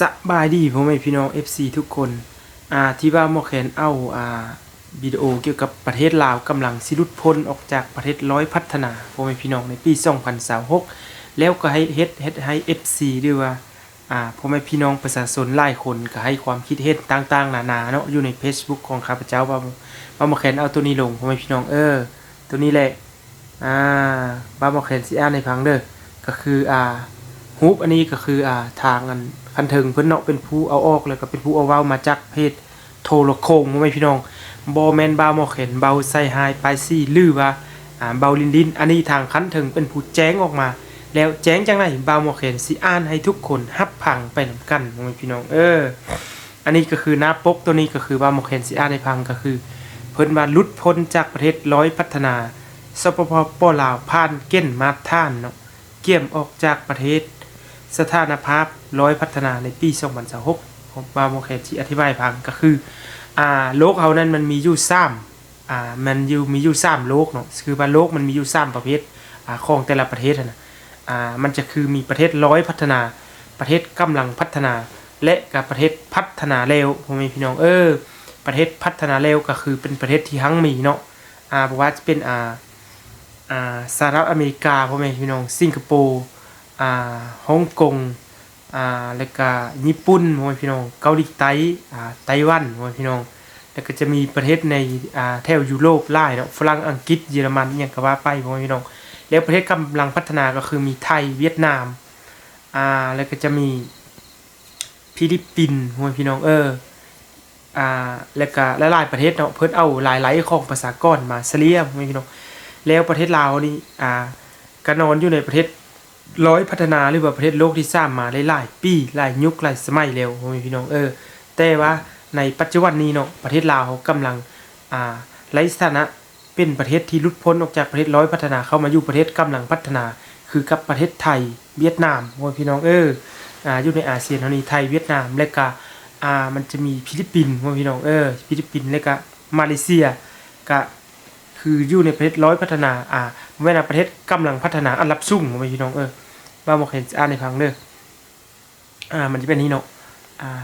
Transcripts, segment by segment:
ສະບາຍດີພໍ່ແມ່ພີ່ນ້ອງ ເອັຟຊີ ທຸກຄົນ ອ່າ ທີ່ວ່າໝໍແຄນເອົາ ອ່າ ວິດີໂອກ່ຽວກັບປະເທດລາວກຳລັງຊິຫຼຸດພົ້ນອອກຈາກປະເທດລອຍພັດທະນາ ພໍ່ແມ່ພີ່ນ້ອງ ໃນປີສອງພັນຊາວຫົກ ແລ້ວກໍໃຫ້ເຮັດ ເຮັດໃຫ້ ເອັຟຊີ ຫຼືວ່າ ອ່າ ພໍ່ແມ່ພີ່ນ້ອງປະຊາຊົນຫຼາຍຄົນກໍໃຫ້ຄວາມຄິດເຫັນຕ່າງໆນານາເນາະ ຢູ່ໃນເຟສບຸກຂອງຂ້າພະເຈົ້າ ວ່າ ວ່າໝໍແຄນເອົາໂຕນີ້ລົງ ພໍ່ແມ່ພີ່ນ້ອງເອີ ໂຕນີ້ແຫຼະ ອ່າ ບ່າວໝໍແຄນຊິອ່ານໃຫ້ຟັງເດີ ກໍຄື ອ່າ ຮູບອັນນີ້ກໍຄື ອ່າ ທາງອັນຂັ້ນເທິງເພິ່ນເນາະ ເປັນຜູ້ເອົາອອກ ແລ້ວກໍເປັນຜູ້ເອົາເວົ້າມາຈາກເພຈໂທລະໂຄ່ງ ພໍ່ແມ່ພີ່ນ້ອງ ບໍ່ແມ່ນບ່າວໝໍແຄນເວົ້າໃສ່ຮ້າຍປ້າຍສີ ຫຼືວ່າ ອ່າ ເວົ້າຫຼິ້ນໆ ອັນນີ້ທາງຂັ້ນເທິງເປັນຜູ້ແຈ້ງອອກມາ ແລ້ວແຈ້ງຈັ່ງໃດ ບ່າວໝໍແຄນຊິອ່ານໃຫ້ທຸກຄົນຮັບຟັງໄປນຳກັນ ພໍ່ແມ່ພີ່ນ້ອງເອີ. ອັນນີ້ກໍຄືໜ້າປົກ ໂຕນີ້ກໍຄືບ່າວໝໍແຄນຊິອ່ານໃຫ້ຟັງ ກໍຄືເພິ່ນວ່າຫຼຸດພົ້ນຈາກປະເທດລອຍພັດທະນາ ສປປ ລາວ ຜ່ານເກນມາດຖານເນາະ ກຽມອອກຈາກປະເທດ ສະຖານະພາບລອຍພັດທະນາໃນປີສອງພັນຊາວຫົກ ບ່າວໝໍແຄນຊິອະທິບາຍໃຫ້ຟັງ ກໍຄື ອ່າ ໂລກເຮົານັ້ນມັນມີຢູ່ສາມ ອ່າ ມັນຢູ່ ມີຢູ່ສາມໂລກເນາະ ຄືວ່າໂລກມັນມີຢູ່ສາມປະເພດ ອ່າ ຂອງແຕ່ລະປະເທດຫັ້ນນະ ອ່າ ມັນຈະຄືມີປະເທດລອຍພັດທະນາ, ປະເທດກຳລັງພັດທະນາ ແລະ ກະປະເທດພັດທະນາແລ້ວ ພໍ່ແມ່ພີ່ນ້ອງເອີ. ປະເທດພັດທະນາແລ້ວກະຄືເປັນປະເທດທີ່ຮັ່ງມີເນາະ ອ່າ ບໍ່ວ່າຈະເປັນ ອ່າ ອ່າ ສະຫະລັດອາເມລິກາ ພໍ່ແມ່ພີ່ນ້ອງ, ສິງກະໂປ, ອ່າ ຮົງກົງ, ອ່າ ແລ້ວກະຍີ່ປຸ່ນ ພໍ່ແມ່ພີ່ນ້ອງ, ເກົາຫຼີໃຕ້, ອ່າ ໄຕ້ຫວັນ ພໍ່ແມ່ພີ່ນ້ອງ, ແລ້ວກະຈະມີປະເທດໃນ ອ່າ ແຖວຢູໂຣບຫຼາຍເນາະ, ຝຣັ່ງ, ອັງກິດ, ເຢຍລະມັນ ອີ່ຫຍັງກະວ່າໄປ ພໍ່ແມ່ພີ່ນ້ອງ. ແລ້ວປະເທດກຳລັງພັດທະນາກະຄືມີໄທ, ຫວຽດນາມ, ອ່າ ແລ້ວກະຈະມີ ຟີລິບປິນ ພໍ່ແມ່ພີ່ນ້ອງເອີ ອ່າ ແລ້ວກະຫຼາຍໆປະເທດເນາະ, ເພິ່ນເອົາລາຍໄລ່ຂອງປະຊາກອນມາສະເລ່ຍ ພໍ່ແມ່ພີ່ນ້ອງ. ແລ້ວປະເທດລາວນີ້ ອ່າ ກະນອນຢູ່ໃນປະເທດລອຍພັດທະນາ ຫຼືວ່າປະເທດໂລກທີສາມມາໄດ້ຫຼາຍປີ ຫຼາຍຍຸກຫຼາຍສະໄໝແລ້ວ ພໍ່ແມ່ພີ່ນ້ອງເອີ. ແຕ່ວ່າໃນປັດຈຸບັນນີ້ເນາະ ປະເທດລາວເຮົາກຳລັງ ອ່າ ໄດ້ສະຖານະ ເປັນປະເທດທີ່ຫຼຸດພົ້ນອອກຈາກປະເທດລອຍພັດທະນາ ເຂົ້າມາຢູ່ປະເທດກຳລັງພັດທະນາ ຄືກັບປະເທດໄທ, ຫວຽດນາມ ພໍ່ແມ່ພີ່ນ້ອງເອີ. ອ່າ ຢູ່ໃນອາຊຽນເຮົານີ້ ໄທ, ຫວຽດນາມ ແລະກະ ອ່າ ມັນຈະມີຟີລິບປິນ ພໍ່ແມ່ພີ່ນ້ອງເອີ, ຟີລິບປິນ ແລະກະມາເລເຊຍ ກະຄືຢູ່ໃນປະເທດລອຍພັດທະນາ ອ່າ ບໍ່ແມ່ນ ປະເທດກຳລັງພັດທະນາອັນດັບສູງ ພໍ່ແມ່ພີ່ນ້ອງເອີ. ບ່າວໝໍແຄນຊິອ່ານໃຫ້ຟັງເດີ ອ່າ ມັນຈະເປັນນີ້ເນາະ ອ່າ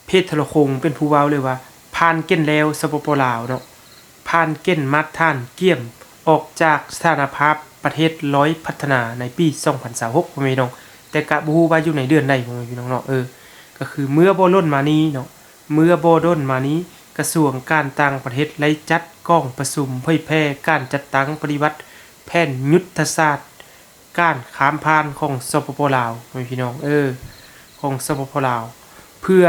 ເພຈໂທລະໂຄ່ງເປັນຜູ້ເວົ້າເລີຍວ່າ ຜ່ານເກນແລ້ວ ສປປ ລາວເນາະ ຜ່ານເກນມາດຖານກຽມອອກຈາກສະຖານະພາບປະເທດລອຍພັດທະນາໃນປີສອງພັນຊາວຫົກ ພໍ່ແມ່ພີ່ນ້ອງ. ແຕ່ກະບໍ່ຮູ້ວ່າຢູ່ໃນເດືອນໃດ ພໍ່ແມ່ພີ່ນ້ອງເນາະ ເອີ ກະຄືເມື່ອບໍ່ດົນມານີ້ເນາະ ເມື່ອບໍ່ດົນມານີ້ ກະຊວງການຕ່າງປະເທດໄດ້ຈັດກອງປະຊຸມເຜີຍແຜ່ການຈັດຕັ້ງປະຕິບັດແຜນຍຸດທະສາດ ການຂ້າມຜ່ານຂອງ ສປປ ລາວ ພໍ່ແມ່ພີ່ນ້ອງເອີ ຂອງ ສປປ ລາວ ເພື່ອ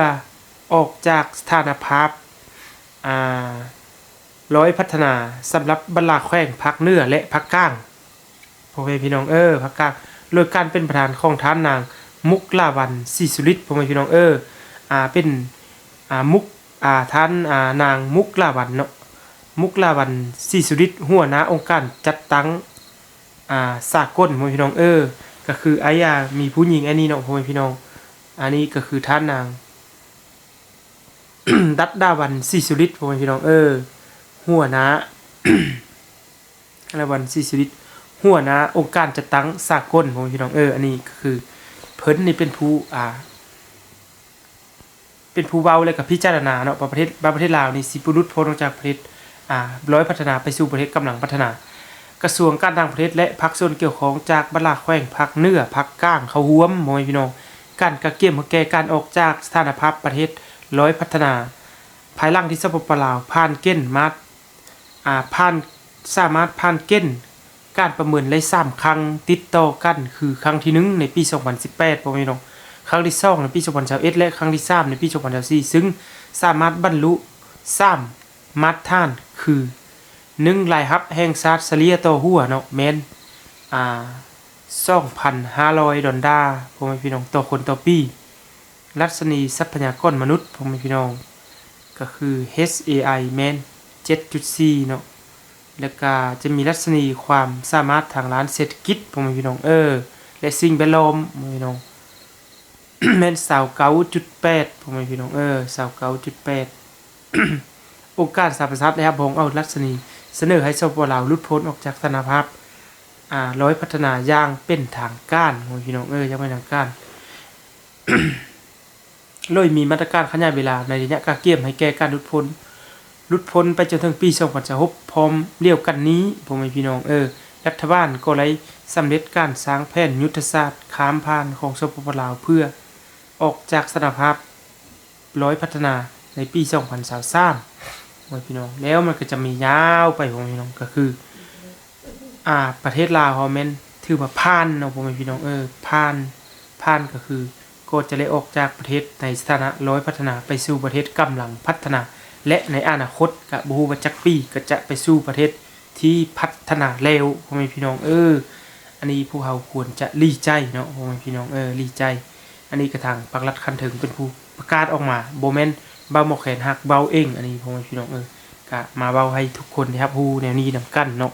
ອອກຈາກສະຖານະພາບ ອ່າ ລອຍພັດທະນາ ສຳລັບບັນດາແຂວງພາກເໜືອ ແລະ ພາກກາງ ພໍ່ແມ່ພີ່ນ້ອງເອີ ພາກກາງ ໂດຍການເປັນປະທານຂອງທ່ານນາງ ມຸກລາວັນ ສີສຸລິດ ພໍ່ແມ່ພີ່ນ້ອງເອີ ອ່າ ເປັນ ອ່າ ມຸກ ອ່າ ທ່ານ ອ່າ ນາງ ມຸກລາວັນເນາະ ມຸກລາວັນ ສີສຸລິດ ຫົວໜ້າອົງການຈັດຕັ້ງ ອ່າ ສາກົນ ພໍ່ແມ່ພີ່ນ້ອງເອີ ກະຄືໄອ້ ອ່າ ມີຜູ້ຍິງໄອ້ນີ້ເນາະ ພໍ່ແມ່ພີ່ນ້ອງ. ອັນນີ້ກະຄືທ່ານນາງ ດັດດາວັນ ສີສຸລິດ ພໍ່ແມ່ພີ່ນ້ອງເອີ ຫົວໜ້າ ດາວັນ ສີສຸລິດ ຫົວໜ້າອົງການຈັດຕັ້ງສາກົນ ພໍ່ແມ່ພີ່ນ້ອງເອີ. ອັນນີ້ກະຄືເພິ່ນນີ້ເປັນຜູ້ ອ່າ ເປັນຜູ້ເວົ້າ ແລະກະພິຈາລະນາເນາະ ວ່າປະເທດ ວ່າປະເທດລາວນີ້ຊິຫຼຸດພົ້ນອອກຈາກປະເທດ ອ່າ ລອຍພັດທະນາໄປສູ່ປະເທດກຳລັງພັດທະນາ. ກະຊວງການຕ່າງປະເທດ ແລະ ພາກສ່ວນກ່ຽວຂ້ອງຈາກບັນດາແຂວງພາກເໜືອ ພາກກາງ ເຂົ້າຮ່ວມ ພໍ່ແມ່ພີ່ນ້ອງ. ການກະກຽມເພື່ອແກ່ການອອກຈາກສະຖານະພາບປະເທດລອຍພັດທະນາ ພາຍຫຼັງທີ່ ສປປ ລາວ ຜ່ານເກນມາດ ອ່າ ຜ່ານ ສາມາດຜ່ານເກນການປະເມີນໄດ້ສາມຄັ້ງຕິດຕໍ່ກັນ ຄືຄັ້ງທີໜຶ່ງໃນປີສອງພັນສິບແປດ ພໍ່ແມ່ພີ່ນ້ອງ, ຄັ້ງທີສອງໃນປີສອງພັນຊາວເອັດ ແລະ ຄັ້ງທີສາມໃນປີສອງພັນຊາວສີ່ ຊຶ່ງສາມາດບັນລຸສາມມາດຖານ ຄື ໜຶ່ງ ລາຍຮັບແຫ່ງຊາດສະເລ່ຍຕໍ່ຫົວເນາະ ແມ່ນ ອ່າ ສອງພັນຫ້າຮ້ອຍດອນລາ ພໍ່ແມ່ພີ່ນ້ອງ ຕໍ່ຄົນຕໍ່ປີ. ລັດສະນີຊັບພະຍາກອນມະນຸດ ພໍ່ແມ່ພີ່ນ້ອງ ກະຄື ເອັດເອໄອ ແມ່ນ ເຈັດຈຸດສີ່ ເນາະ ແລ້ວກະຈະມີລັດສະນີຄວາມສາມາດທາງດ້ານເສດຖະກິດ ພໍ່ແມ່ພີ່ນ້ອງເອີ ແລະ ສິ່ງແວດລ້ອມ ພໍ່ແມ່ພີ່ນ້ອງ ແມ່ນ ຊາວເກົ້າຈຸດແປດ ພໍ່ແມ່ພີ່ນ້ອງເອີ ຊາວເກົ້າຈຸດແປດ. ອົງການສະຫະປະຊາຊາດໄດ້ຮັບຮອງເອົາລັດສະນີສະເໜີໃຫ້ ສປປ ລາວ ຫຼຸດພົ້ນອອກຈາກສະຖານະພາບ ອ່າ ລອຍພັດທະນາຢ່າງເປັນທາງການ ພໍ່ແມ່ພີ່ນ້ອງເອີ ຢ່າງເປັນທາງການ. ເລີຍມີມາດຕະການຂະຫຍາຍເວລາໃນໄລຍະກະກຽມໃຫ້ແກ່ການຫຼຸດພົ້ນ ຫຼຸດພົ້ນໄປຈົນເຖິງປີສອງພັນຊາວຫົກ. ພ້ອມດຽວກັນນີ້ ພໍ່ແມ່ພີ່ນ້ອງເອີຍ ລັດຖະບານກໍໄດ້ສຳເລັດການສ້າງແຜນຍຸດທະສາດຂ້າມຜ່ານຂອງ ສປປ ລາວ ເພື່ອອອກຈາກສະຖານະພາບ ລອຍພັດທະນາໃນປີສອງພັນຊາວສາມ ພໍ່ແມ່ພີ່ນ້ອງ ແລ້ວມັນກໍຈະມີຍາວໄປ ພໍ່ແມ່ພີ່ນ້ອງ ກໍຄື ອາ ປະເທດລາວເຮົາແມ່ນຖືວ່າຜ່ານເນາະ ພໍ່ແມ່ພີ່ນ້ອງເອີຍ ຜ່ານ ຜ່ານກໍຄື ກໍຈະໄດ້ອອກຈາກປະເທດໃນສະຖານະລອຍພັດທະນາ ໄປສູ່ປະເທດກຳລັງພັດທະນາ ແລະ ໃນອະນາຄົດກໍບໍ່ຮູ້ວ່າຈັກປີ ກໍຈະໄປສູ່ປະເທດທີ່ພັດທະນາແລ້ວ ພໍ່ແມ່ພີ່ນ້ອງເອີຍ. ອັນນີ້ພວກເຮົາຄວນຈະດີໃຈເນາະ ພໍ່ແມ່ພີ່ນ້ອງເອີຍ ດີໃຈ. ອັນນີ້ກະທາງພາກລັດຂັ້ນເທິງເປັນຜູ້ປະກາດອອກມາ ບໍ່ແມ່ນບ່າວໝໍແຄນຫາກເວົ້າເອງ ອັນນີ້ພໍ່ແມ່ພີ່ນ້ອງເອີຍ ກະມາເວົ້າໃຫ້ທຸກຄົນໄດ້ຮັບຮູ້ແນວນີ້ນຳກັນເນາະ.